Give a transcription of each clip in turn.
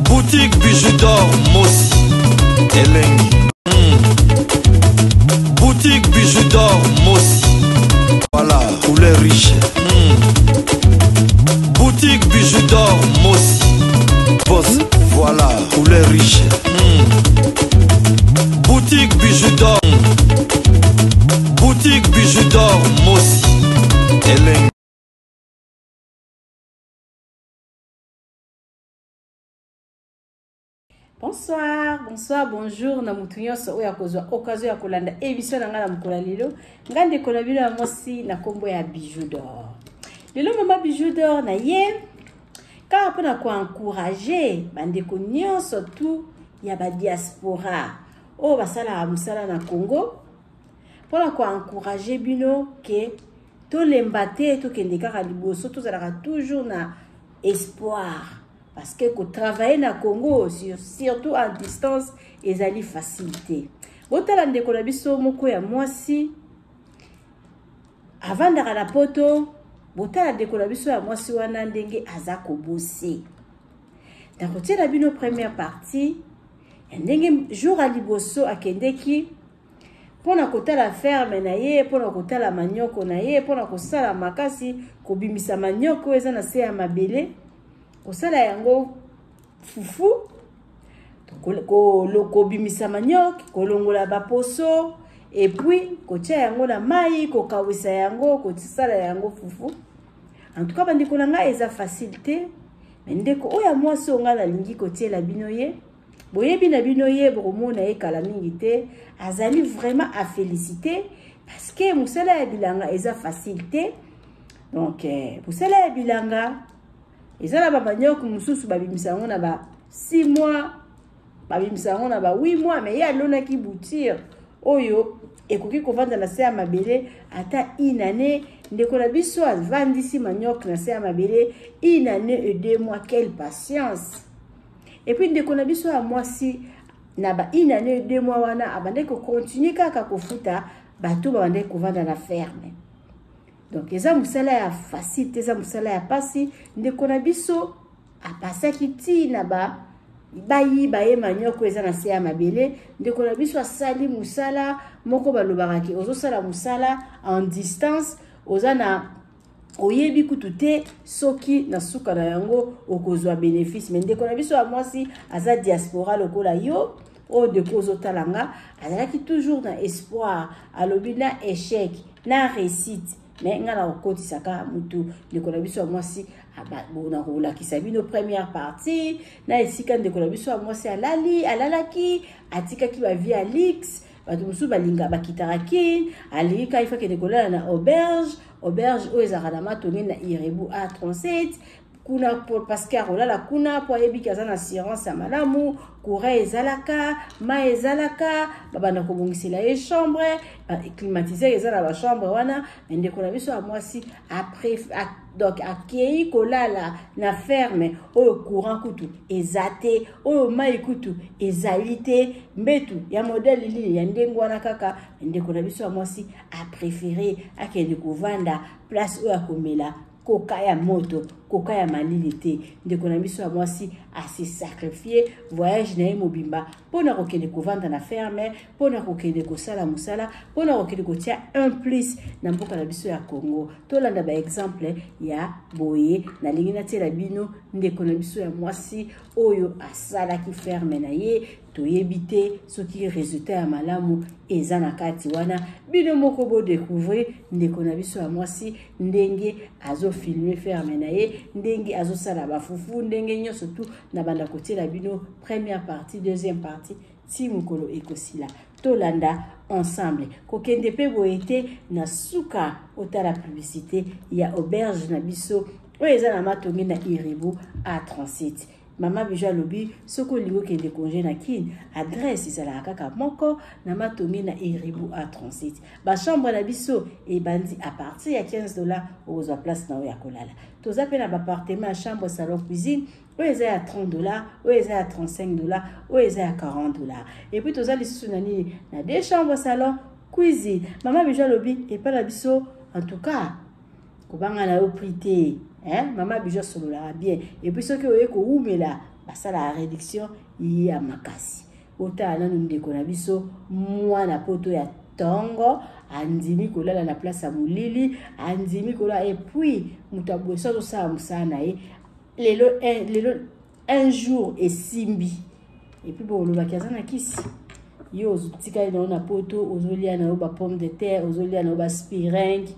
Boutique Bijou d'or Mossi Elengi. Boutique Bijou d'or Mossi. Voilà, couleur riche. Boutique Bijou d'or Mossi. Boss, voilà, couleur riche. Boutique Bijou d'or. Boutique Bijou d'or Mossi. Elengi. Bonsoir, bonsoir, bonjour na mutu nyonso oyo akozwa occasion ya kolanda émission na ngai na mokolo ya lelo. Ngai ndeko na bino ya mwasi na nkombo ya Bijou d'or. Lelo mama Bijou d'or na ye kaka mpona koencourage bandeko nyonso tu ya badiaspora oyo basalaka mosala na Congo, mpona koencourage bino ke tolemba te, tokende kaka liboso, tozalaka toujours na espoir. Parce que kotravailler na Congo, surtout en distance, ezali facilité. Botala ndeko na biso moko ya mwasi avandaka na poto, botala ndeko na biso ya mwasi wana ndenge aza kobose. Nakotiela bino première partie ya ndenge jour ya liboso akendeki mpona kotala ferme na ye, mpona kotala manioko na ye, mpona kosala makasi kobimisa manioko oyo eza na se ya mabele, kosala yango fufu, kobimisa manioc, kolongola baposo, et puis kotia yango na mai, kokawisa yango, kosala yango fufu. En tout cas bandeko na ngai eza facile te, mais ndeko oyo ya mwasi oyo ngai nalingi kotiela bino ye, boyebi na bino ye, bokomona ye kala mingi te, azali vraiment à féliciter parce que mosala ya bilanga eza facile te. Donc mosala ya bilanga eza na ba manioc mosusu babimisa yango na ba 6 mois, babimisa yango na ba 8 mois, mais ye alonaki bouture oyo ekoki kovanda na se ya mabele ata une année. Ndeko na biso avandisi manioc na se ya mabele une année et 2 mois, quelle patience! Et puis ndeko na biso ya mwasi na ba une année et 2 mois wana abandaki kocontinue kaka kofuta bato babandaki kovanda na ferme. Donc eza mosala ya facile te, eza mosala ya pasi. Ndeko na biso apasaki ti na ba bayiba ye manioko eza na se ya mabele. Ndeko na biso asali mosala moko balobaka ke ozosala mosala en distance, oza na oyebi kutu te soki na suka na yango okozwa bénéfice. Mais ndeko na biso ya mwasi aza diaspora lokola yo oyo ndeko ozotala nga, azalaki toujours na espoir, alobi na échec na réussite, mais nga na kokotisaka mutu. Ndeko na biso ya mwasi na kolakisa bino première partie na esika ndeko na biso ya mwasi alali, alalaki, atikaki ba vie ya luxe. Bato mosusu balinga bakitaka kin, alingi kaka ifa kende kolala na auberge, auberge oyo ezalaka na matonge na Irebu A37 kuna, parce que akolala kuna po ayebi ke aza na assurance ya malamu, courant ezalaka, mai ezalaka, babanda kobongisela ye chambre, climatiseur eza na ba chambre wana. Mais ndeko na biso ya mwasi donc akei kolala na ferme oyo courant kutu eza te, oyo mai kutu ezali te, mbetu ya modèle nini ya ndenge wana kaka. Ndeko na biso ya mwasi apréféré akende kovanda place oyo akomela koka ya moto, koka ya malili te. Ndeko na biso ya mwasi ase sacrifier voyage na ye mobimba mpona kokende kovanda na ferme, mpona kokende kosala mosala, mpona kokende kotia un plus na mboka na biso ya Congo. Tolanda ba exemple ya boye. Nalingi natiela bino ndeko na biso ya mwasi oyo asalaki ferme na ye. Toyebi te soki résultat ya malamu eza na kati wana, bino moko bodécouvrir ndeko na biso ya mwasi ndenge azofilme ferme na ye, ndenge azosala bafufu, ndenge nyonso tu. Na banda kotiela bino première partie, deuxième partie, ti mokolo ekosila. Tolanda ensemble, kokende mpe boye te na suka otala publicité ya auberge na biso oyo eza na matonge na Iribu A37. Mama Bijou alobi soki olingi okende congé na Kin, adresse ezalaka kaka moko na matonge na Iribu A37. Bachambre na biso ebandi à partir ya 15 $, okozwa place na oyo ya kolala. Toza mpe na baappartement ya chambre, salon, cuisine, oyo eza ya 30 $, oyo eza ya 35 $, oyo eza ya 40 $. Et puis toza lisusu na nini, na deux chambres, salon, cuisine. Mama Bijou alobi epai na biso, en tout cas kobanga na yo prix te, hein? Mama Bijou asololaka bien. Et puis soki oye kowumela Basalaka réduction ya makasi. Botala nanu ndeko na biso mwana poto ya tongo, andimi kolala na place ya molili, andimi kolala. Et puis moto ya boye so azosala mosala na ye lelo, lelo un jour esimbi, et puis bolobaki aza na kisi. Yo otikali na yo na poto, ozolia na yo ba pomme de terre, ozolia na yo ba spiringue,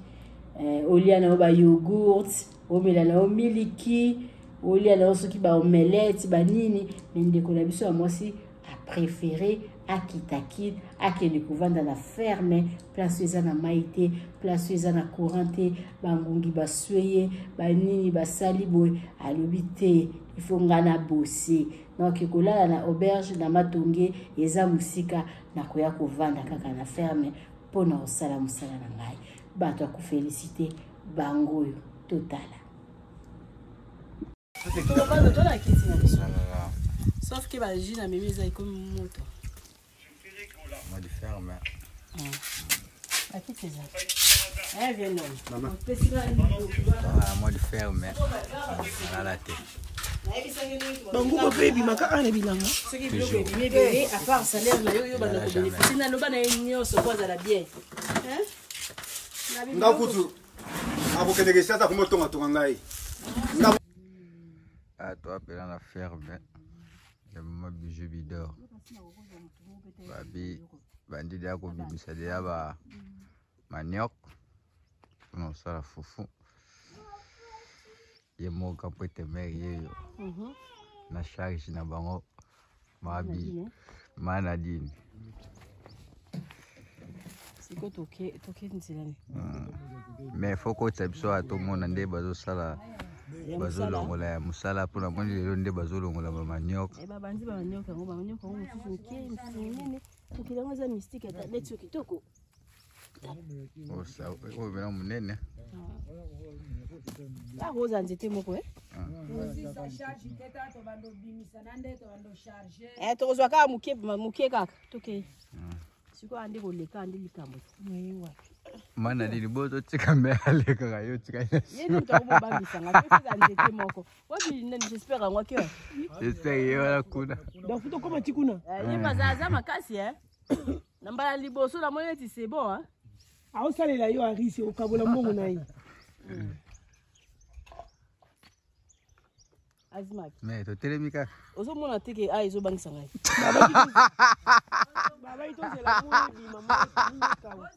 olia na yo ba yogourt, omela na yo miliki, olia na yo soki ba omelette banini. Me ndeko na biso ya mwasi apréféré akitaki, akende kovanda na ferme, place oyo eza na mai te, place oyo eza na courant te, bangungi baswe ye, banini basali boye. Alobi te, il faut nga na bose. Donc kolala na auberge na Matonge eza mosika, nakoya kovanda kaka na ferme mpona kosala mosala na ngai. Bato ya koféliciter bango oyo totala. Tona kiti na biso, sauf ke bajus na memi eza ekomi moto. Mode ferme. Bakiti eza. Ah, mode ferme. Alala te. Banguba mpe ebimaka awa na bilanga. Soki biloko ebimi ebele, à part salaire na yo, yo banda kobénéficie. Naloba na ye nyonso po azala bien. Nga kutu akokendeke sasa komotongatonga ngai. Ah, toi, apela na ferme ya mama Bijou Bidor. Babi bandi deya kobimisa deya ba manioc mpona kosala fufu. Ye moko po ete mare yeyo na charge na bango mabi ma Nadine. Sikoyo toke nzela ni. Mais faut kotisa biso awa, tomona nde bazosala, bazolongola ya mosala, mpona moni lelo nde bazolongola bamanioc. Babandi bamanioc yango, bamanioc yango mosusu moke, mosusu monene. Mokili yango eza mystique, ata neti yo kitoko. Oyo pena monene. Akoza nzete moko. Tokozwa kaka moke moke kaka, tokei sikoyo. Ande koleka, ande likambo. Mana nini bozotika me alekaka yo tika. Ye nde moto akobobambisanga totika nzete moko wapi nani. J'espère yango ake. J'espère ye wana kuna. Donc faut tokóma ti kuna. Ye baza aza makasi e na mbala liboso namoni neti c'est bon, hein? Aosalela yo arisi okabola mbongo na ye. Azimaki. Mais totelemi kaka. Ozomona te ke a ezobangisa ngai. Babai tozela mo ebima mo ekauka.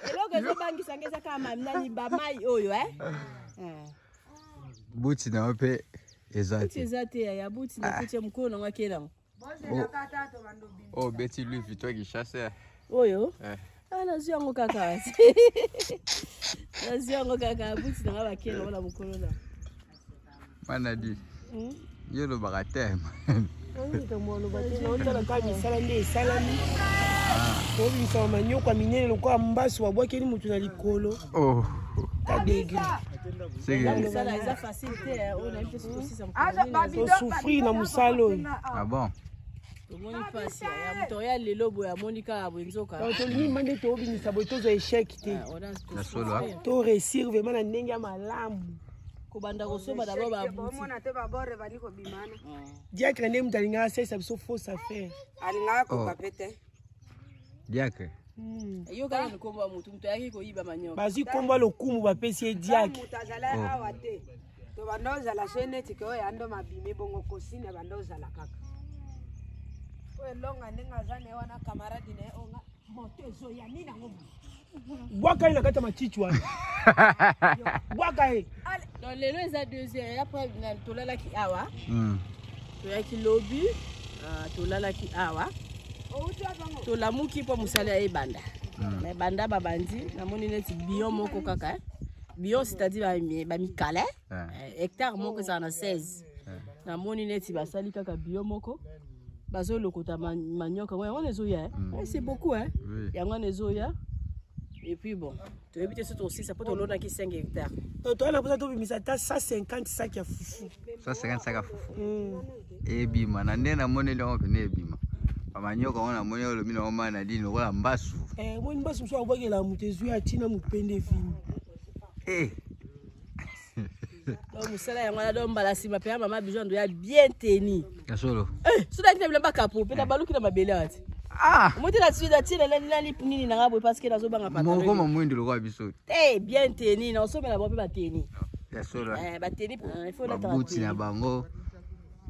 Eloko ezobangisa ngai eza kaka nani, bamai oyo e. Buti na yo mpe eza buti te. Eza te ya buti na kuti ya mokolo nango ake nango. Oyo obeti Louis Vuitton Kinshasa. Oyo? Eh. Ah, nazwi yango kaka, nazwi yango kaka. Buti nanga bakei nango na mokolo na. Manadi, yo olobaka te. Likambo aloba te, naotala kaka misala nde esalami. Obimisa manioka minene lokola mbasu babwakeli motu na likolo. Oh. Ta degré. Seke. Mosala eza facile te oyo, nayebi te soki tosisa mokolo nini. Tosouffrir na mosala oyo. Ah bon. Tomoni mpasi ya moto oya lelo boye, amoni kaka boye nzoka. Donc tolingi ma nde toobimisa boye, tozwa échec te. Na solo, ah. To réussir vraiment na ndenge ya malamu. Kobanda kosomba d'abord babuti. Bomona te babore bandi kobimana. Diacre nde moto alingaka asalisa biso fausse affaire. Alingaka koka pe te. Diacre. Eyokani likombo ya motu, moto ayaki koyiba manioka. Bazwi nkombo ya lokumu, bapesi ye diacre. Moto azala awa te, to banda ozala so neti ke oyo ando mabimi bongo kosina banda ozala kaka oyo elonga ndenge aza na ye wana, camarade na ye onga moto ezoya nini yango. Bwaka ye na kati ya matiti wana, bwaka ye. Donc lelo eza 2 heures après tolalaki awa. Toyaki lobi, tolalaki awa, tolamuki mpo mosala ebanda. Me banda babandi, namoni neti billon moko kaka, eh. Billon, c'est-à-dire bamikala, eh. Hectare moko ezala na 16. Namoni neti basali kaka billon moko, bazolokota manioka yango, yango wana ezoya, eh. Eh, c'est beaucoup, hein? Oui. Yango wana ezoya. Et puis bon, toyebi te so tosisa mpo tolonaki 5 hectare. Donc toya na mposa tobimisa ata 150 sac ya fufu. 150 saka fufu ebima na nde namoneli yango pene ebima bamanioka yango. Namoni olobi nango ma Nadine lokola mbasu. Moni mbasu mosusu abwakela moto ezwi atina mopende efini. Eh. Donc mosala yango wana, donc mbala nsima mpenza mama Bijou ando ya bien teni. Ya solo. Eh, soki naki na bilamba kapo mpe nabaluki na mabele awa te. Ah! Omoti na tsi na tsi na nani nani nini na nga boye parce que nazobanga pantalon. Mokoma mwindu lokola biso. Te bien teni na osomela bango mpe bateni. Ya solo. Eh, bateni il faut olata Babuti na bango.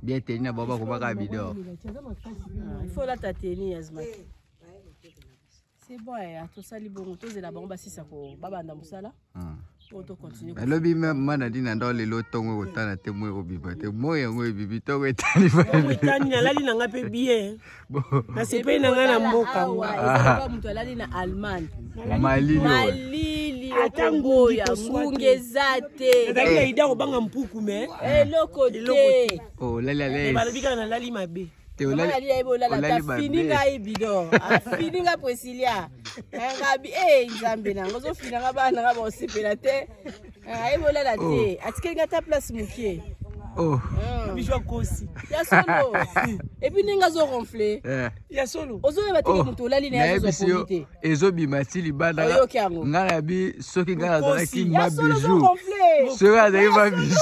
Bien teni na bango bakobaka bidor. Ah, il faut olata teni Azma. C'est bon, eh, tosali bongo tozela bango basisa ko babanda mosala po to continue. Nalobi mana di na ndao lelo ntongo ekotana te, moi ekobima te, moi yango ebibi ntongo etali. Etani nalali na nga mpe bien, nasepeli na nga na mboka. Awa ezalaka moto alali na Allemagne. Malili oyo. Malili. Ata ngungi okoboya koswa te. ngungi eza te. Nazalaki na ida kobanga mpuku me eloko Eloko te. Oh, olali à balobi l'aise. kaka nalali mabe. Te Mama olali. nali ayebi olala Olali te, afini mabe. ngai bidon, afini ngai Presilia ngabi e nzambe nanga ozofina nga bana nanga baosepela te. Ayebi olala te, atikeli nga ta place mokie. Oh. Biso akosi. Ya solo, et puis ndenge azoronfle. Eh. Ya solo. Ozoyeba teke Oh, moto olali na ye azozwa nayebisi yo pongi te. Ezobima ti libanda. Oyoki yango. Ngai nayebi soki ngai nazalaki Ya ma solo, Bijou ozoronfle. soki azalaki ma Bijou,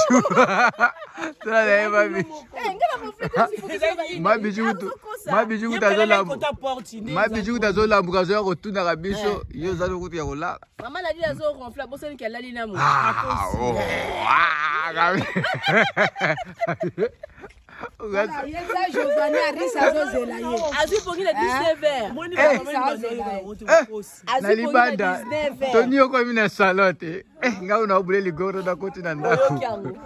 soki azalaki ma Bijou. Eh, nga na ronfle te, il faut que toyeba. Ma Bijou kutu Azokosa. ma Bijou kutu azolambu kota porte nde. Ma Bijou kutu azolambuka, azoya kotunaka biso, yo oza kutu ya kolala. Mama nali azoronfle, abosaniki alali na moto. Ah, oh, ah, Yebisa Giovanni Arisa azozela ye. Azwi pongi na 19 heures. Moni. Eh. Bakosi. Na Azwi pongi na libanda 19 heures. toni okomi na salon te. Eh, ngai na obule ligoro nakoti na ndako. Oyoki yango.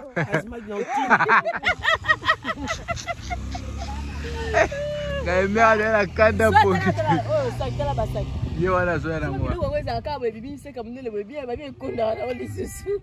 Ngai me azali na kanda pongi. Oyo saki, tala basaki. Ye wana azoya na mwa. Biloko yango ezalaka kaka boye, bibi seka monene boye bien babi ekondaka nango lisusu.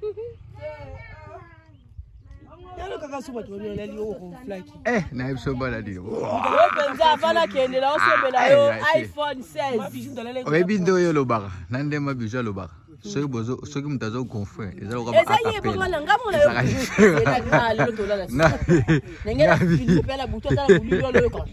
Yalo kaka so bato bani balali oyo ronflaki. Eh, nayebi so bana nini. Oyo mpenza avana akendela osombela yo Ah, eh, iPhone 16. Bijou ndalala. Oyebi nde oyo olobaka na nde ma Bijou alobaka, soki bozo soki moto azogonfre eza lokola Eza ye bongo na ngambo na yo. Ezalaka- Lelo tolala ndenge na filme mpe na butu ata na molili wana oyoka.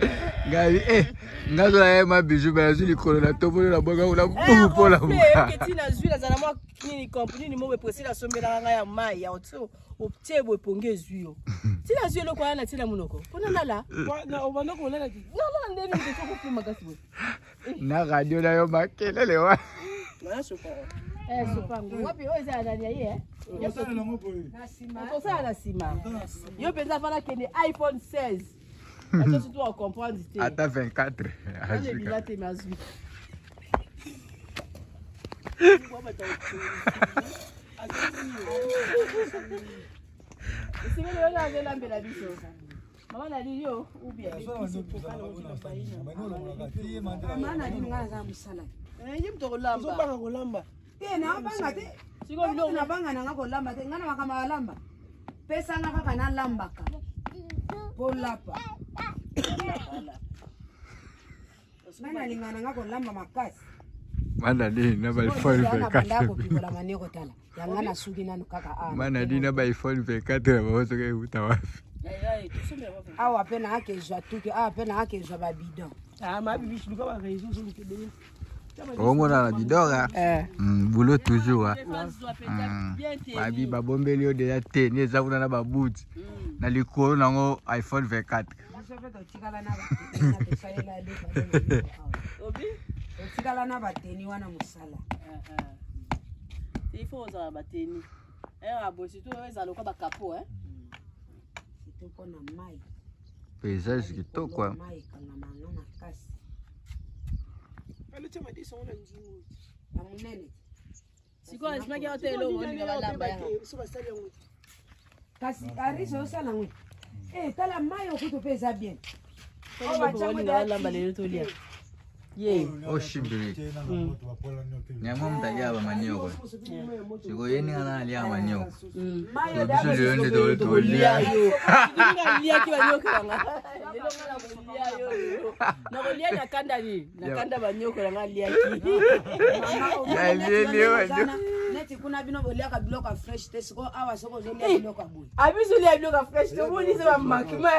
Ngai eh ngai azola ye ma Bijou me azwi likolo na tomboli na bonga na buku mpo na buka. Eti nazwi nazala mwa nini komp nini mo boye Priscilla asombelaka ngai ya mai ya otio otie boye pongi ezwi yo ntina azwi eloko wana natie na monoko mpona nala. Obanda kolala te. Nalala nde nini te soki makasi boye. Na radio na yo makelele wa. Eh, sopango wapi oyo eza ya nani ya ye? Tosala na nsima. Yo mpenza afana kende iPhone 16 ato surtout acomprendre te. Ata 24 Azwi azwika. te me azwi. Esengeli oyo azolambela biso mama nali yo ou bien? Mama nali nga aza mosala. Ye moto kolamba. Ozobanga kolamba. Te, naobanga te. Sikoyo biloko Nabanga nanga kolamba te, nga na makambo ya kolamba. Pesanga kaka nalambaka. Polapa. Nga nalinga nanga kolamba makasi. Mana nini na ba iPhone Nabanda 24. kopikola maneko tala. Yanga nasuki nanu kaka awa. Mana nini na ba iPhone 24 na bango soki euta wapi? Awa mpe naakezwa tuki, awa mpe naakezwa babidon. Ah, ma bibi luka bareseau ozoluka ebele. Omona na bidora boulot toujours ah. Babi babombeli yo deja te ni eza kuna na babuti na likolo nango iPhone 24. Biso mpe totikala na bateni, tosalela eloko awa. Obi. Totikala na bateni wana mosala. Il faut ozala bateni ere boye, surtout oyo ezala lokwa bakapo. Surtout mpona mai. Paysage kitoko ah. Mai ekangama nga makasi. Alotia madeso ngo na nzungu. Ya monene. Sikoyo azimaki awa te eloko olinga balamba yango. So basali yango te. Kasi arise osala ngo e tala mai okutu mpe eza bien. Olinga balamba lelo tolia ye. Oshimbili yango moto aliaka bamanioko, sikoyo ye ndenge na aliaka manioko. Mai biso lelo nde tolia. Aliaki banyoko nanga lelo, nga nakolia yo lelo, nakolia na kanda nini, na kanda banyoko nanga aliaki. Nalieli yo banyoko. Neti kuna bino boliaka biloko ya fresh te, sikoyo awa soki ozolia biloko ya boye. Abisolia biloko ya fresh, tomonise bamakima.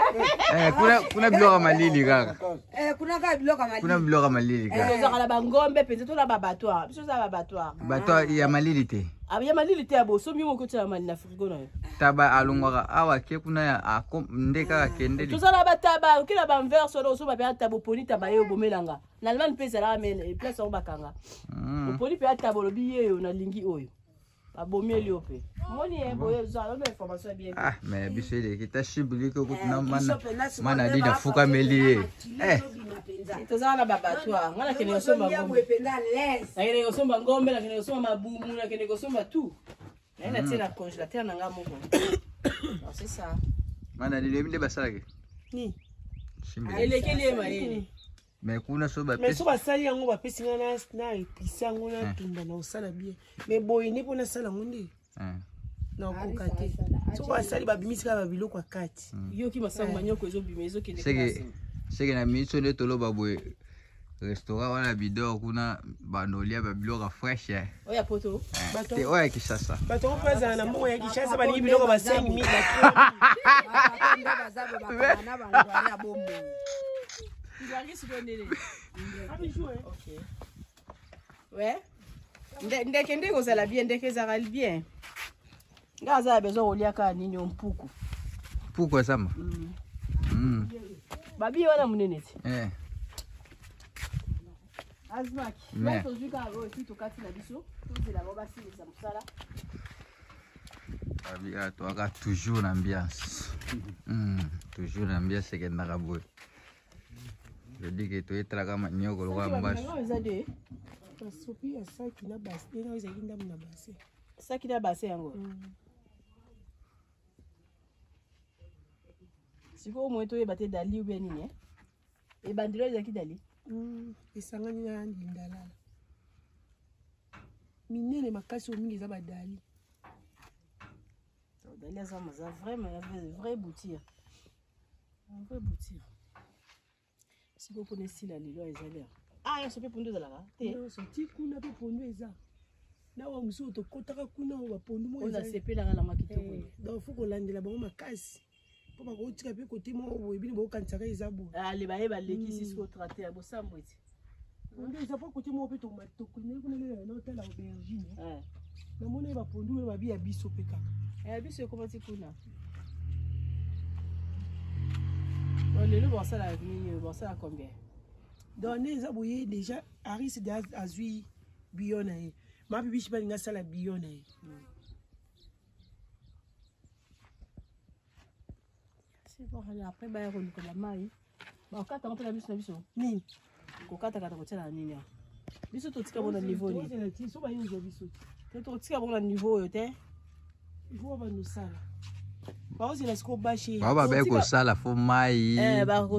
Eh, kuna biloko ya malili kaka. Eh, kuna kaka biloko ya Kuna malili. biloko ya malili kaka. Tozalaka na bangombe mpenza, tona babattoir, biso oza babattoir. Bato ya malili te. Ya malili te, ya bosombi moko otia na na frigo na yo. Taba alongwaka awa ke kuna ya nde kaka kende. Tozala bataba okela banverse wana osomba mpe ataba, oponi taba ye obomelanga na Allemagne mpe ezalaka mene place yango bakanga. Oponi mpe ataba, olobi yeyo nalingi oyo, babomieli yo mpe moni ye boye ozala na information ya bien. Ah, mais biso eleki ta shibiliki okuti na mana dida fukameli ye. Tozala na babattoir. Nga nakende kosomba ngombe, nakende kosomba ngombe, nakende kosomba mabumu, nakende kosomba tout, naye natie na congélateur na nga moko. C'est ça. Mana dida oyebi nde basalaki. Ni elekeli ye mayele. Mais kuna so mais so basali yango, bapesi nga na épice yango, na tumba na kosala bien. Mais boye nde mpo nasala yango nde nakoka te. Soki basali, babimisi kaka babiloko ya kati. Yoki masango, manyoko ezobima, ezokende. Seke na miso nde toloba boye, restaurant wana Bidor kuna, bandolia babiloko ya fresh. Oyo ya poto? Te, oyo ya Kinshasa. Bato yango mpo azala na mbongo ya Kinshasa, balingi biloko ba 5000. Nde baza bakanga na bangwari ya bomoi. Ouais, ndeke nde ekozala bien, ndeke ezalaka bien. Nga aza ya besoin kolia kaka nini o mpuku. Mpuku asamba. Babi wana monene ti. Azmaki tozwi kaka oyo esi tokati na biso, tozela bao basilisa mosala. Babi toaka toujours na ambiance, toujours na ambiance ekendaka boye. Je dis que toyetalaka manyoko lokola mbasu. Eza de Basopi ya saki na base ndenge ezalaki ndambo na base. Saki na base yango. Sikoyo moye toyeba te dali ubie nini ebandelo ezalaki dali. Esangani na lindalala minene makasi, oyo mingi eza badali. Dali aza maza vraiment vrai bouture, vrai bouture. Sikoyo mpona esila lelo ezali ah nyonso mpe pondu ezalaka te. Nyonso ti kuna mpe pondu eza na wa mosusu tokɔtaka kuna oyo bapondu moko nasepelaka na kitoko. Donc faut kolandela bango makasi mpo bakotika mpe kote moko boye, bino bokokanisaka eza boye. Ale baye balekisi sikoyo tracteur ya bosambo eti. Pondu eza mpo kote moko mpe tokende kuna lelo na otala aubergine, namoni bapondu oyo babi ya biso mpe kaka. Ya biso ekoma ti kuna. Lelo bosala nini? Bosala combien? Donc nde eza boye, déjà Aris de azwi biyo na ye, mapi bishi balingi asala biyo na ye. Après baya koluka bamai, bakata ngo mpe na biso na biso. Nini? Kokatakata kotia na nini awa, biso totika bona niveau nini? So bayozwa biso. Te, totika bongo na niveau oyo te. Il faut bandosala, baozela sikoyo bashe. Bao babai kosala fo mai.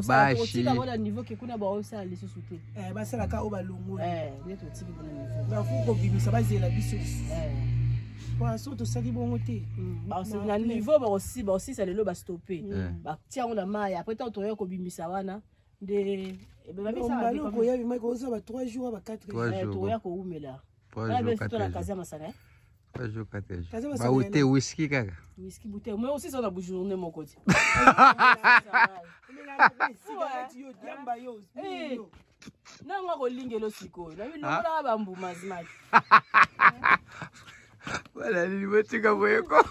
Bashi bango na niveau ke kuna baosala lisusu te. Basalaka oyo balongoli. Nde totiki bona niveau. Bafo kobimisa, bazela biso lisusu po so tosali bongo te. Na niveau bakosisa lelo, bastope, batia yango na mai. Après ntango toya kobimisa wana nde mbala okoya bimaki oza ba 3 jours, ba 4. Toya kowumela na kazi ya masanga. Baute whisky kaka. Whisky bouteille, mais aussi ça na journée moko ti. Nanga kolingela sikoyo na bilongola bambuma zimaki. Wala nini, botika boyeko.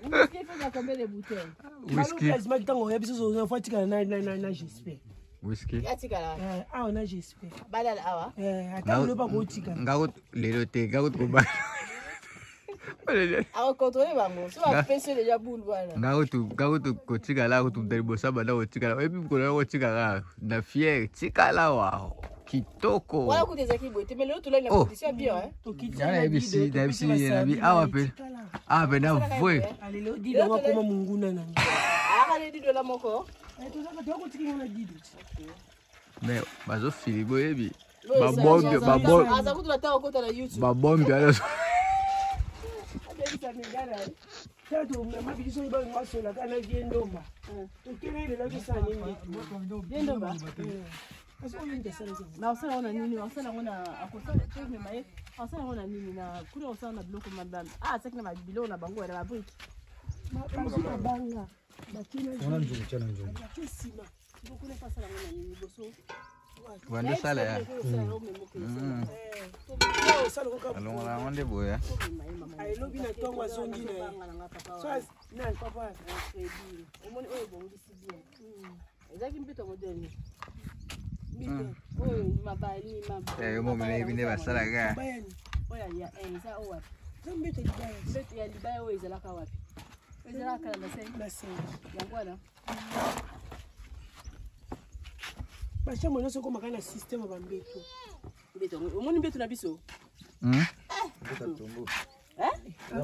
Whisky efeza combien de bouteille? Whisky. Ntango oya biso, fo atikala na j'espère. Whisky. Atikala. Awa na j'espère. Balala awa. Ata oloba kotikala. Ngako lelo te, ngako tokoba. Akocontrole bango so bapesi deja bulu wana. Ngako kotikala kutu liboso banda kotikala, oyebi mikolo kotikala na fiere tikala wa kitoko. Wana kutu ezalaki boye te, mais lelo tolali na condition bien. Nayebisi nayebisi nabi awa mpe awa mpe na voi. Alelo Dido akoma monguna na nga. Akale Dido la moko. Tokotikinga na Dido. Mais bazofili boyebi babombi babombi. Aza kutu na ntango okota na YouTube. Babombi wana. Mama biso oyo bango basolaka na vie ndomba, tokende lelo tosala nini? Vie ndomba. Kasi oyo nde asalaki yango. Bakosala yango na nini? Bakosala yango na akosala tomema ye, akosala yango na nini? Na kuna kosala na biloko ah, atiaki na biloko na bango na babrike. Bazwi mabanga. Wana nzungu, tia na nzungu. Batie nsima. Kuna asala yango na nini liboso? Bandi osala ya. Alongola yango nde boye. Elobi na ntongo azongi na ye. So papa. Omoni oyo ebongisi bien. Ezalaki mbeto modèle. Oyo mabali mabali. Yo momene yebi nde basalaka. Oyo ya eza oyo wapi? Mbeto libaya. Mbeto ya libaya oyo ezalaka wapi? Ezalaka na bassin. Bassin. Yango wana. Bachambre nyonso ekomaka na système ya bambeto. Mbeto omoni mbeto na biso?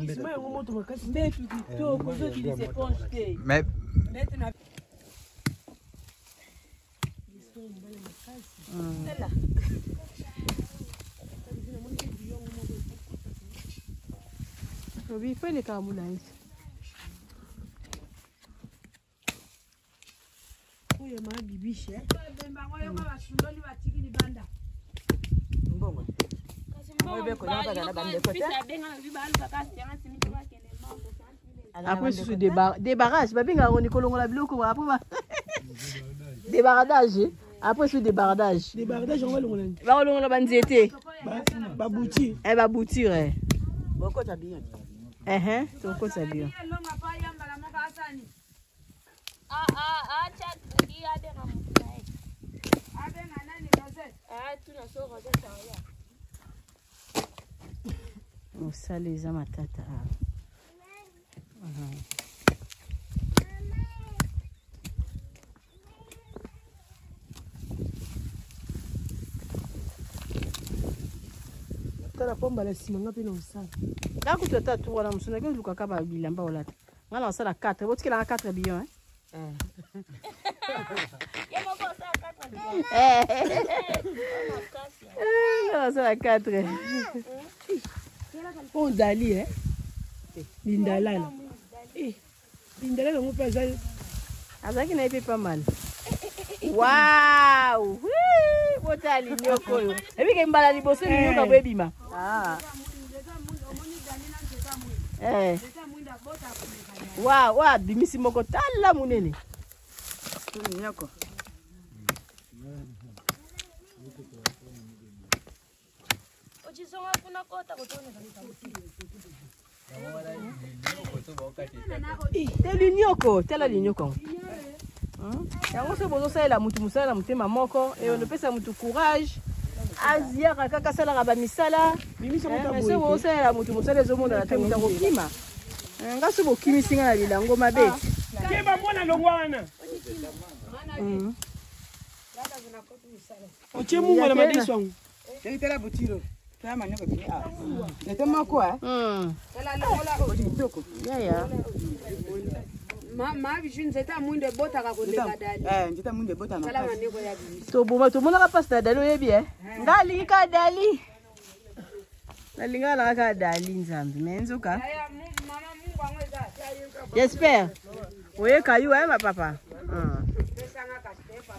Nsima yango moto makasi. Mbeto kitoko ozotilisa éponge te. Mais mbeto na Obi fo elekaka molai. Oyo ma bibishe. Après susu débarrage babengaka ngo nikolongola biloko après ba débarradage après susu débardage. Débardage yango balongola nini? Bakolongola banzete. Baboutir. Eh baboutir eh. Bokota bien. Eh tokota bien. Mosala eza matata awa. Tala po mbala nsima nga mpe na osala. Nga kutu ata tour wana mosusu nake olukaka ba bilamba olata. Nga na osala 4, botikelanga 4 billion hein. Nga na osala 4. Oyo dali eh? Lindalala. Eh, lindalala yango mpe aza azalaki na ye mpe pas mal. Waouh! Botala linyoko oyo. Ebike mbala liboso linyoko yango ebima. Eh. Waouh, oyo abimisi moko tala monene. Linyoko. Te linyoko, tala linyoko. Yango soki bozosalela motu mosala na motema moko eyo opesa motu courage aziaka kaka asalaka bamisala. Soki bozosalela motu mosala ezomonana te, moto akokima. Nga soki bokimisi nga na lilango mabe. Keba mwana longwa wana. Otie mungu na madesu yango. Tela butiro. Tela manyoka bini awa. Nete moko eh. Kitoko. Yaya. Ma bisu nzete ya mwindo ebotaka koleka dali. Eh, nzete ya mwindo ebotaka Tala makasi. maneko ya bimisi. Toboma tomonaka mpasi na dali oyebi e. Nga alingi kaka dali. Nalingaka nanga kaka dali nzambe me nzoka. Yaya, mama mungu yango eza. J'espère. Oyeka yo eh ma papa.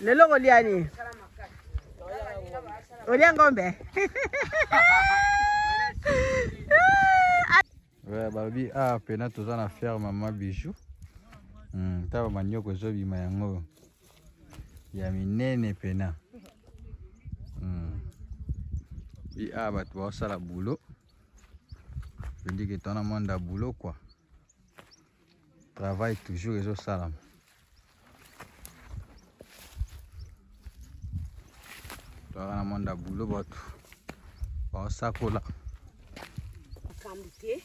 Lelo kolia nini? Olia ngombe. Ouais, balobi awa mpena toza na ferme mama Bijou. Tala bamanioko ezobima yango ya minene pena. Bi awa bato baosala boulot. Veut dire que toza na monde ya boulot quoi. Travail toujours ezosalama. Toza na monde ya boulot bato baosakola. Makambo te.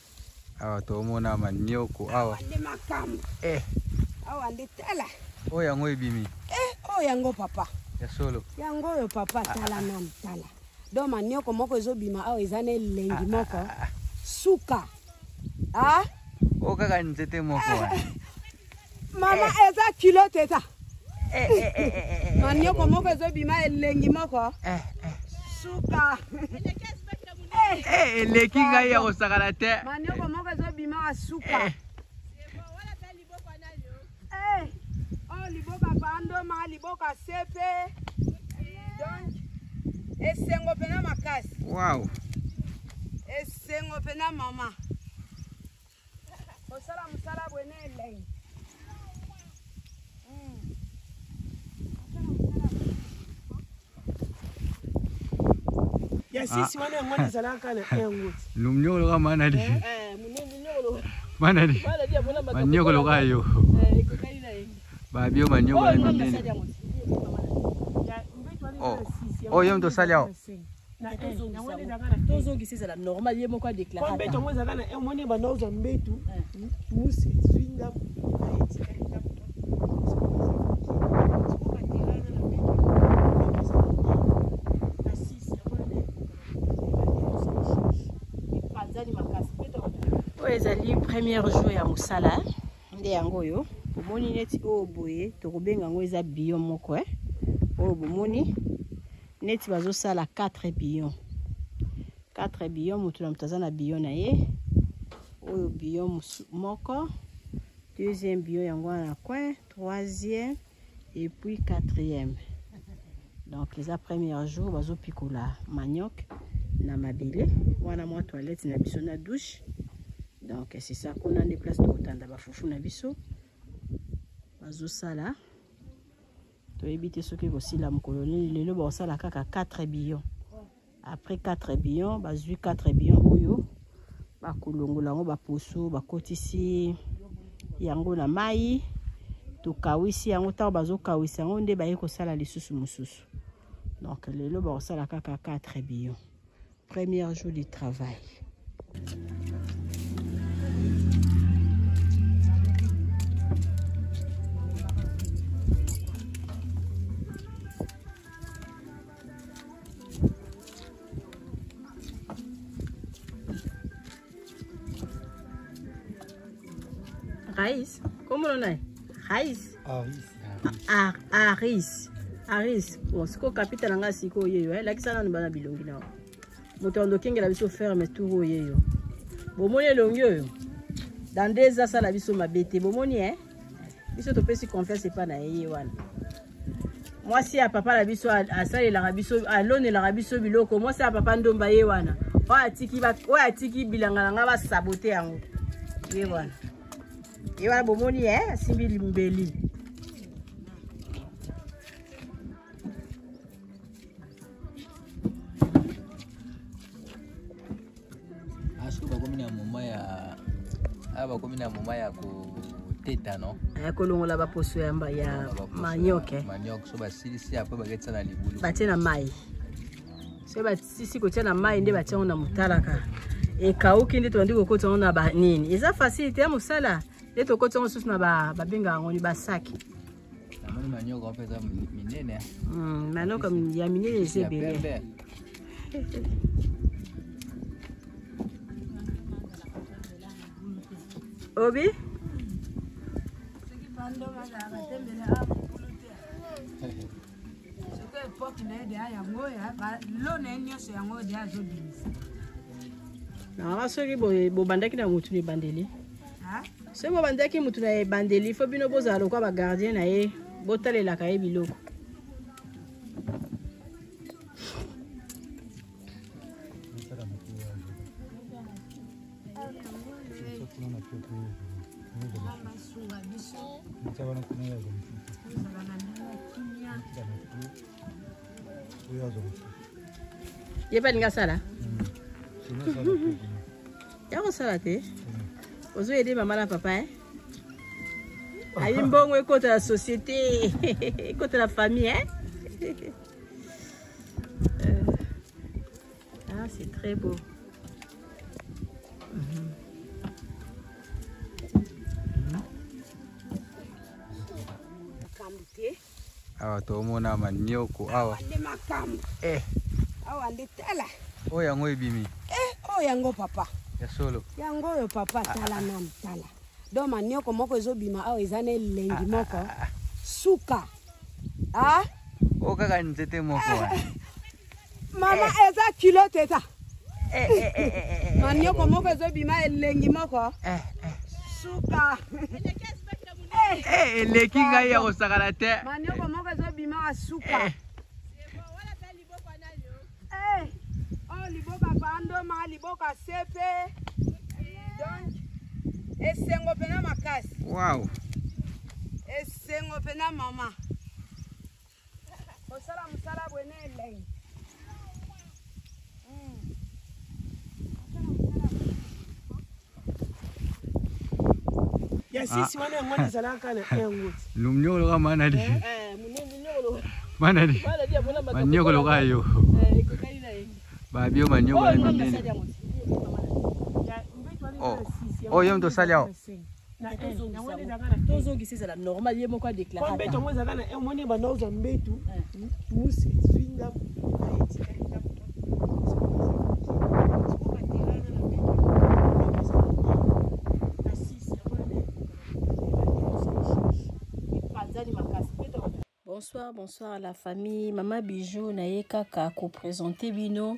Awa tomona manioko awa. Nde makambo. Eh, Awa nde tala. Oyo yango ebimi. Eh, oyo yango papa. Ya solo. Yango oyo papa tala nanu tala. Donc manioko moko ezobima awa eza na elengi moko. Suka. Ah? Oyo kaka nzete moko wana. Mama eza kilo te ta. Manioko moko ezobima elengi moko. Suka. Eh, eleki ngai ya kosakana te. Manioko moko ezobima suka. Eh, oyo liboka pandoma, liboka sepe. Donc esengo pena makasi. Wow. Esengo pena mama. Kosala mosala boye na elengi. Ya sisi wana yango wana ezalaka na yango. Lumnyoko loka manali. Eh, munene nyoko. Manali. Manyoko loka yo. Eh, ekokani na ye. Babio manyoko na minene. Oh. Oh, yo mto sali awa. Tozongisa ezala normal ye moko adeklare. Mbeto yango ezalaka na omoni banda ozwa mbetu musi ezwi ndambo etikali ndambo. Oyo ezali premier jour ya mosala nde yango oyo bomoni neti oyo boye tokobenga yango eza biyo moko eh? Oyo bomoni neti bazosala 4 billion 4 billion, moto na moto aza na billion na ye. Oyo billion moko, deuxième billion yango wana na coin, troisième et puis quatrième. Donc eza premier jour bazopikola manioc na mabele wana, mwa toilette na biso na douche. Donc c'est ça, kuna nde place tokotanda bafufu na biso bazosala. Toyebi te soki ekosila mokolo nini. Lelo bakosala kaka 4 billions. Après 4 billions, bazwi 4 billions oyo bakolongola yango baposo, bakotisi yango na mai, tokawisi yango. Ntango bazokawisa yango nde baye kosala lisusu mosusu. Donc lelo bakosala kaka 4 billions. Premier jour du travail. Raïs, comment on est? Raïs. Aris. Aris. Aris. Bon, siko capitaine nga siko yeyo, eh, lakisa nanu bana bilongi na. Moto ando kengela biso ferme tour oyo yeyo. Bomoni elongi oyo. Dans deux ans sala biso mabete. Bomoni eh? Biso topesi confiance epa na ye wana. Mwasi ya papa na biso asalelaka biso, alonelaka biso biloko. Mwasi ya papa Ndomba ye wana. Oyo atiki bilanga na nga basabote yango. Ye wana. Ye wana bomoni eh, asimbi limbeli. Asko bakomi na moment ya awa, bakomi na moment ya koteta no, ya kolongola baposo ya manioc. Manioc so basilisi, apres baketisa na libulu, batie na mai. Soki basisi kotia na mai nde batia yango na motalaka, ekauki nde tobandi kokota yango na banini. Eza facile te ya mosala nde tokoti yango susu na babengaka yango ni basaki. Namoni manioc mpe eza minene. Manioc ya minene eza ebele. Obi soki epoke na ye deya yango lo na ye nyonso yango deya azobimisa. Nanga soki bobandaki na motu na ebandeli, soki bobandaki motu na ebandeli, fo bino bozala lokwa bagardien na ye, botalelaka ye biloko. Ye mpe alingi asala ya kosala te, ozoyede mama na papa eh? Ayi mbongo ekota na société, ekota na famille eh? Ah, c'est très beau. Awa tomona manioko awa. Nde makambo. Eh. Awa nde tala. Oyo yango ebimi. Eh, oyo yango papa. Ya solo. Yango oyo papa, tala nanu, tala. Donc manioko moko ezobima awa, eza na elengi moko. Suka. Ah? Oyo kaka nzete moko. Mama, eza kilo teta. Manioko moko ezobima elengi moko. Suka. Eleki ngai ya kosakana te. Manioko moko ezobima suka. Oyo liboka pandoma, liboka sepe. Donc esengo mpena makasi. Wow. Esengo mpena mama. Kosala mosala boye na elengi. Ya sisi wana yango wana ezalaka na yango. Lumnyoko loka manadi. Manadi. Manyoko loka yo. Babio manyoko na minene. Oh. Oh, yo mto sali awa. Tozongisa ezala normal ye moko adeklare. Mbeto yango ezalaka na omoni banda ozwa mbetu musi ezwi ndako etikali ndako. Bonsoir, bonsoir à la famille. Mama Bijou na ye kaka ko présenter bino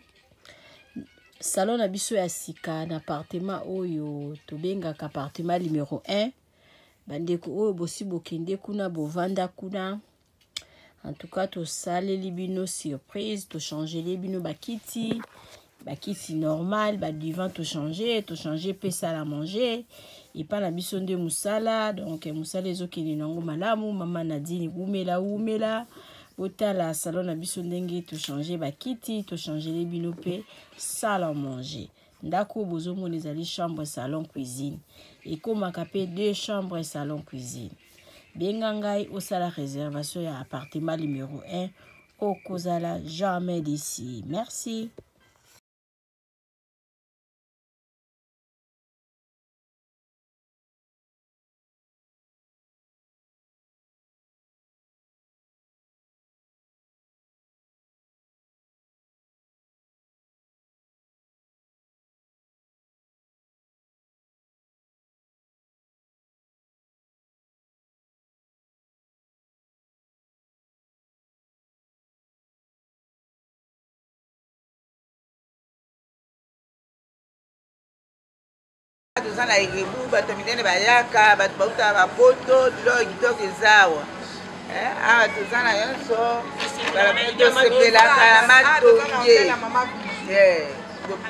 salon na biso ya sika na appartement oyo tobengaka appartement numéro 1. Bandeko oyo bosi bokende kuna bovanda kuna. En tout cas, tosaleli bino surprise, tochangeli bino bakiti, bakiti normal, ba divan tochange, tochange pe salle à manger. Epa na biso nde musala, donc musala ezokende nango malamu. Mama Nadine wumela wumela. Botala salon na biso ndenge tochange bakiti, tochangeli bino pe salle à manger. Ndako bozomona ezali chambre salon cuisine. Ekomaka pe deux chambres salon cuisine. Benga ngai osala réservation ya appartement numéro 1 okozala jamais d'ici. Merci. Toza na Erebu, bato ya minene bayaka, bato bauta bapoto, biloko kitoko eza awa. Awa toza na nyonso, tosepelaka na matonge.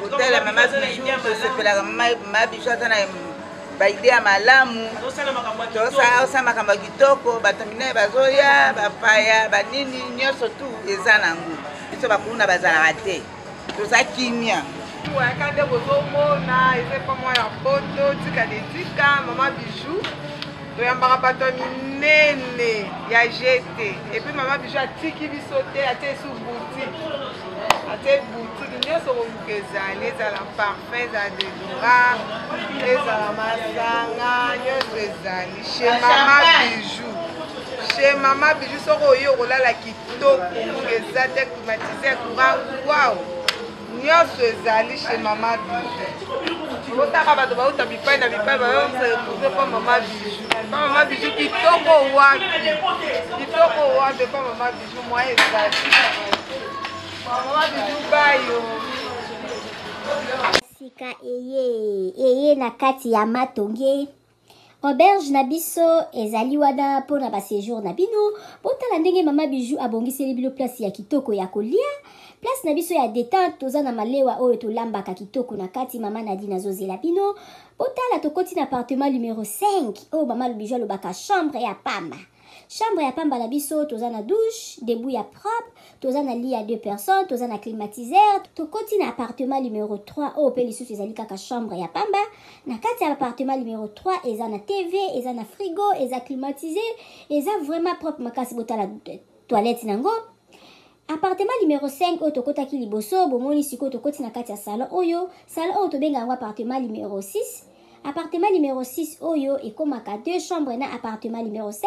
Hotel ya Mama Bijou, tosepelaka Mama Bijou aza na baide ya malamu, tosala makambo ya kitoko, bato minene bazoya, bapaya, banini, nyonso tu eza nango. Biso bakuluna bazalaka te, toza kimia. Waka nde bozomona eza epa mwa ya poto tika de tika Mama Bijou toyambaka bato ya minene ya GT epuis Mama Bijou atiki biso te, atie esu boutique, atie boutique nyonso koluka ezali, ezala parfum, ezala deodorant, ezala masanga, nyonso ezali chez Mama Bijou. Chez Mama Bijou soki oye okolala kitoko, ngunga eza te, climatiseur, courant, wow, nyonso ezali chez Mama Bijou. Otaka bato bauta bipai na bipai bayo se retrouver pa Mama Bijou. Pa Mama Bijou kitoko wapi? Kitoko wapi pa Mama Bijou moi ezali. Mama Bijou bayo. Sika eye eye na kati ya matonge. Auberge na biso ezali wana mpo na ba séjour na bino. Botala ndenge Mama Bijou abongiseli bino place ya kitoko ya kolia. Place na biso ya détente, toza na malewa oyo tolambaka kitoko na kati. Mama Nadine azozela bino. Botala tokoti na appartement numéro 5 oyo Mama Bijou alobaka chambre ya pamba. Chambre ya pamba na biso, toza na douche, debout ya propre, toza na lit ya 2 personnes, toza na climatiseur. Tokoti na appartement numéro 3 oyo pe lisusu ezali kaka chambre ya pamba. Na kati ya appartement numéro 3 eza na TV, eza na frigo, eza climatisé, eza vraiment propre makasi. Botala toilette nango. Appartement numéro 5 oyo tokotaki liboso, bomoni sikoyo tokoti na kati ya salon oyo. Salon oyo tobenga yango appartement numéro 6. Appartement numéro 6 oyo ekomaka 2 chambres na appartement numéro 5.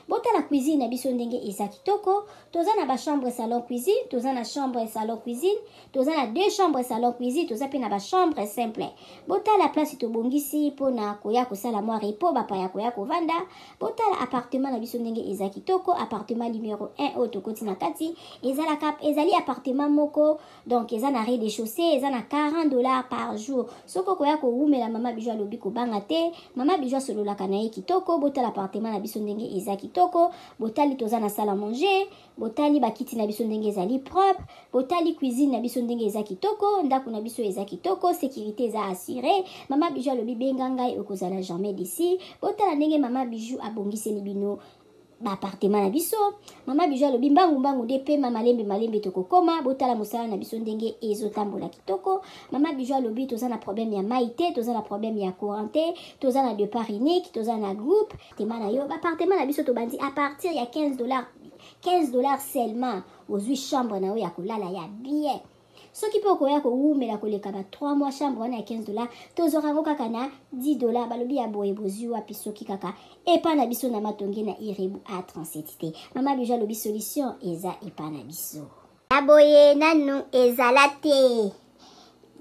Botala cuisine na biso ndenge eza kitoko. Toza na ba chambre salon cuisine, toza na chambre salon cuisine, toza na 2 chambres salon cuisine, toza pe na ba chambre simple. Botala place tobongisi pona koya kosala mwa repos, bapaya koya kovanda. Botala appartement na biso ndenge eza kitoko. Appartement numéro 1 oyo tokoti na kati ezalaka, ezali appartement moko, donc eza na rez-de-chaussée, eza na 40 $ par jour. Soki okoya kowumela, Mama Bijou alobi kobanga te. Mama Bijou asololaka na ye kitoko. Botala appartement na biso ndenge eza kitoko. Botali toza na salle à manger, botali bakiti na biso ndenge ezali propre, botali cuisine na biso ndenge eza kitoko, ndako na biso eza kitoko, sécurité eza assurée. Mama Bijou alobi benga ngai, okozala jamais d'ici. Botala ndenge Mama Bijou abongiseli bino. Baappartement na biso, mama Bijou alobi mbangu mbangu nde pema, malembe malembe tokokoma. Botala mosala na biso ndenge ezotambola kitoko. Mama Bijou alobi toza na problème ya mai te, toza na problème ya courant te, toza na départ unique, toza na groupe tema na yo. Baappartement na biso tobandi à partir ya 15 $, 15 $ seulement, ozwi chambre na yo ya kolala ya bien. Soki mpe okoya kowumela koleka ba 3 mois, chambre wana ya 15 $, tozwaka yango kaka na 10 $. Balobi ya boye bozwi wapi soki kaka epa na biso na Matonge na Irebu A37 te? Mama Bijou alobi solution eza epa na biso. Ya boye nanu ezala te.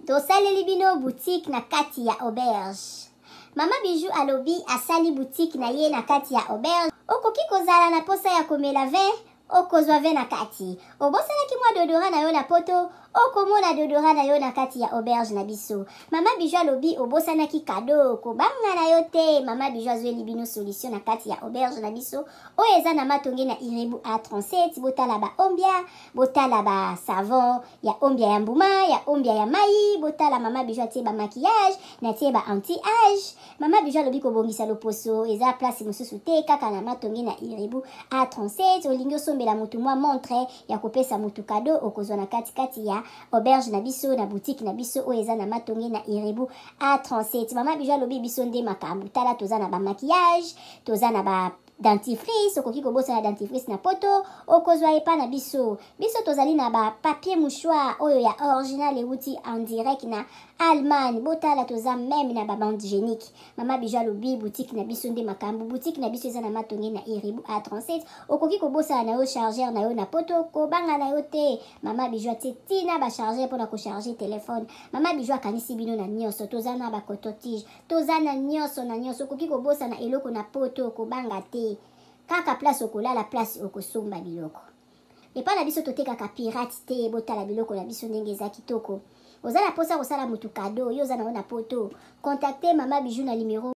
Tosaleli bino boutique na kati ya auberge. Mama Bijou alobi asali boutique na ye na kati ya auberge. Okoki kozala na posa ya komela vin, okozwa vin na kati. Obosanaki mwa déodorant na yo na Poto, okomona déodorant na yo na kati ya auberge na biso. Mama Bijou alobi obosanaki cadeau, kobanga na yo te, mama Bijou azweli bino solution na kati ya auberge na biso oyo eza na Matonge na Irebu A37. Botala baombia, botala basavon ya ombia ya mbuma, ya ombia ya mai. Botala, mama Bijou atie bamaquillage na tie ba anti âge. Mama Bijou alobi kobongisa loposo eza place mosusu te, kaka na Matonge na Irebu A37. Olingi osombela motu mwa montre ya kopesa motu cadeau, okozwa na katikati ya auberge na biso, na boutique na biso oyo eza na Matonge na Irebu A37. Mama Bijou alobi biso nde makambo. Tala, toza na bamaquillage, toza na ba dentifrice. Okoki kobosana dentifrice na Poto, okozwa epa na biso. Biso tozali na bapapier mouchoir oyo ya original, euti en direct na Allemagne. Botala, toza même na babande hygiénique. Mama Bijou alobi boutique na biso nde makambo. Boutique na biso eza na Matonge na Iribu A37. Okoki kobosana na yo chargeur na yo na Poto, kobanga na yo te, mama Bijou atie ntina bachargeur mpona kocharge telefone. Mama Bijou akanisi bino na nyonso. Toza na bacoton-tige, toza na nyonso na nyonso. Okoki kobosana eloko na Poto, kobanga te, kaka place okolala, place okosomba biloko epai na biso. Totekaka pirate te. Botala biloko na biso ndenge eza kitoko. Oza na mposa kosala motu cadeau, yo oza nango na Poto, contacte mama Bijou na numero.